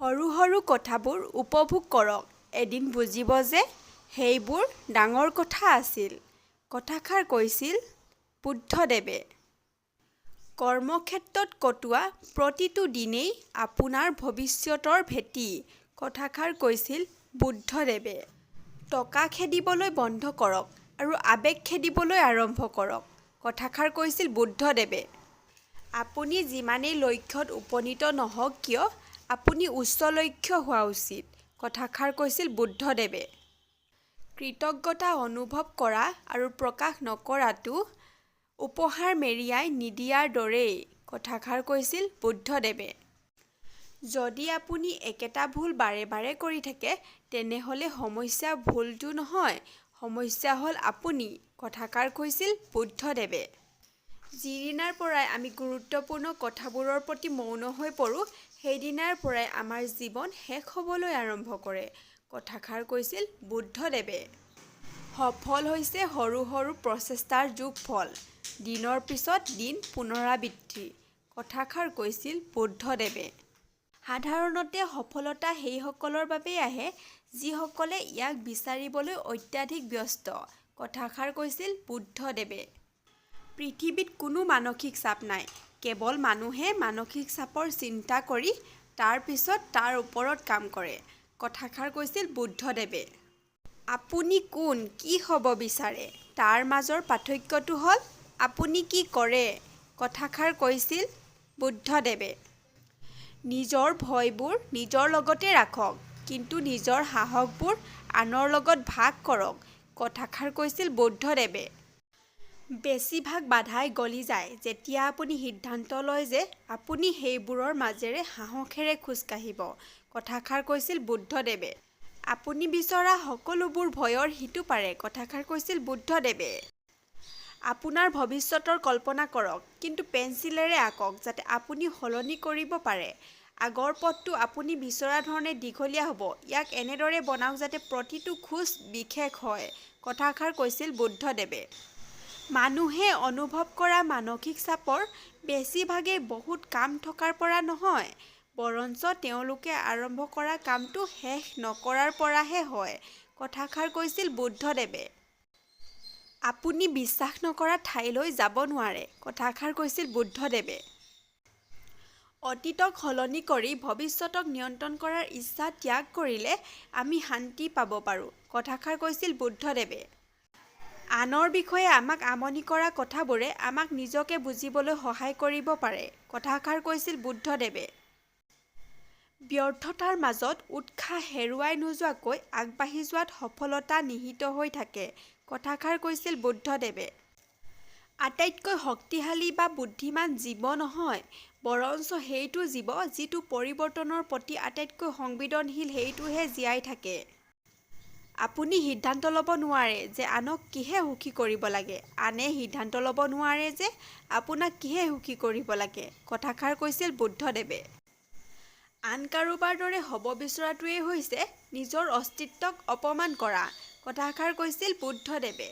সৰু সৰু কথাবোৰ উপভোগ কৰক, এদিন বুজিব যে সেইবোৰ ডাঙৰ কথা আছিল। কথাষাৰ কৈছিল বুদ্ধদেৱে। কৰ্মক্ষেত্ৰত কটোৱা প্ৰতিটো দিনেই আপোনাৰ ভৱিষ্যতৰ ভেটি। কথাষাৰ কৈছিল বুদ্ধদেৱে। টকা খেদিবলৈ বন্ধ কৰক আৰু আৱেগ খেদিবলৈ আৰম্ভ কৰক। কথাষাৰ কৈছিল বুদ্ধদেৱে। আপুনি যিমানেই লক্ষ্যত উপনীত নহওক কিয়, আপুনি উচ্চ লক্ষ্য হোৱা উচিত। কথাষাৰ কৈছিল বুদ্ধদেৱে। কৃতজ্ঞতা অনুভৱ কৰা আৰু প্ৰকাশ নকৰাটো উপহাৰ মেৰিয়াই নিদিয়াৰ দৰেই। কথাষাৰ কৈছিল বুদ্ধদেৱে। যদি আপুনি একেটা ভুল বাৰে বাৰে কৰি থাকে, তেনেহ'লে সমস্যা ভুলটো নহয়, সমস্যা হ'ল আপুনি। কথাষাৰ কৈছিল বুদ্ধদেৱে। যিদিনাৰ পৰাই আমি গুৰুত্বপূৰ্ণ কথাবোৰৰ প্ৰতি মৌন হৈ পৰোঁ, সেইদিনাৰ পৰাই আমাৰ জীৱন শেষ হ'বলৈ আৰম্ভ কৰে। কথাষাৰ কৈছিল বুদ্ধদেৱে। সফল হৈছে সৰু সৰু প্ৰচেষ্টাৰ যোগফল, দিনৰ পিছত দিন পুনৰাবৃত্তি। কথাষাৰ কৈছিল বুদ্ধদেৱে। সাধাৰণতে সফলতা সেইসকলৰ বাবেই আহে যিসকলে ইয়াক বিচাৰিবলৈ অত্যাধিক ব্যস্ত। কথাষাৰ কৈছিল বুদ্ধদেৱে। পৃথিৱীত কোনো মানসিক চাপ নাই, কেৱল মানুহে মানসিক চাপৰ চিন্তা কৰি তাৰ পিছত তাৰ ওপৰত কাম কৰে। কথাষাৰ কৈছিল বুদ্ধদেৱে। আপুনি কোন, কি হ'ব বিচাৰে তাৰ মাজৰ পাৰ্থক্যটো হ'ল আপুনি কি কৰে। কথাষাৰ কৈছিল বুদ্ধদেৱে। নিজৰ ভয়বোৰ নিজৰ লগতে ৰাখক, কিন্তু নিজৰ সাহসবোৰ আনৰ লগত ভাগ কৰক। কথাষাৰ কৈছিল বুদ্ধদেৱে। বেছিভাগ বাধাই গলি যায় যেতিয়া আপুনি সিদ্ধান্ত লয় যে আপুনি সেইবোৰৰ মাজেৰে সাহসেৰে খোজ কাঢ়িব। কথাষাৰ কৈছিল বুদ্ধদেৱে। আপুনি বিচৰা সকলোবোৰ ভয়ৰ সিটো পাৰে। কথাষাৰ কৈছিল বুদ্ধদেৱে। আপোনাৰ ভৱিষ্যতৰ কল্পনা কৰক, কিন্তু পেঞ্চিলেৰে আঁকক যাতে আপুনি সলনি কৰিব পাৰে। আগৰ পথটো আপুনি বিচৰা ধৰণে দীঘলীয়া হ'ব, ইয়াক এনেদৰে বনাওক যাতে প্ৰতিটো খোজ বিশেষ হয়। কথাষাৰ কৈছিল বুদ্ধদেৱে। মানুহে অনুভৱ কৰা মানসিক চাপৰ বেছিভাগেই বহুত কাম থকাৰ পৰা নহয়, বৰঞ্চ তেওঁলোকে আৰম্ভ কৰা কামটো শেষ নকৰাৰ পৰাহে হয়। কথাষাৰ কৈছিল বুদ্ধদেৱে। আপুনি বিশ্বাস নকৰা ঠাইলৈ যাব নোৱাৰে। কথাষাৰ কৈছিল বুদ্ধদেৱে। অতীতক সলনি কৰি ভৱিষ্যতক নিয়ন্ত্ৰণ কৰাৰ ইচ্ছা ত্যাগ কৰিলে আমি শান্তি পাব পাৰোঁ। কথাষাৰ কৈছিল বুদ্ধদেৱে। আনৰ বিষয়ে আমাক আমনি কৰা কথাবোৰে আমাক নিজকে বুজিবলৈ সহায় কৰিব পাৰে। কথাষাৰ কৈছিল বুদ্ধদেৱে। ব্যৰ্থতাৰ মাজত উৎসাহ হেৰুৱাই নোযোৱাকৈ আগবাঢ়ি যোৱাত সফলতা নিহিত হৈ থাকে। কথাষাৰ কৈছিল বুদ্ধদেৱে। আটাইতকৈ শক্তিশালী বা বুদ্ধিমান জীৱ নহয়, বৰঞ্চ সেইটো জীৱ যিটো পৰিৱৰ্তনৰ প্ৰতি আটাইতকৈ সংবেদনশীল সেইটোহে জীয়াই থাকে। আপুনি সিদ্ধান্ত ল'ব নোৱাৰে যে আনক কিহে সুখী কৰিব লাগে, আনে সিদ্ধান্ত ল'ব নোৱাৰে যে আপোনাক কিহে সুখী কৰিব লাগে। কথাষাৰ কৈছিল বুদ্ধদেৱে। আন কাৰোবাৰ দৰে হ'ব বিচৰাটোৱেই হৈছে নিজৰ অস্তিত্বক অপমান কৰা। কথাষাৰ কৈছিল বুদ্ধদেৱে।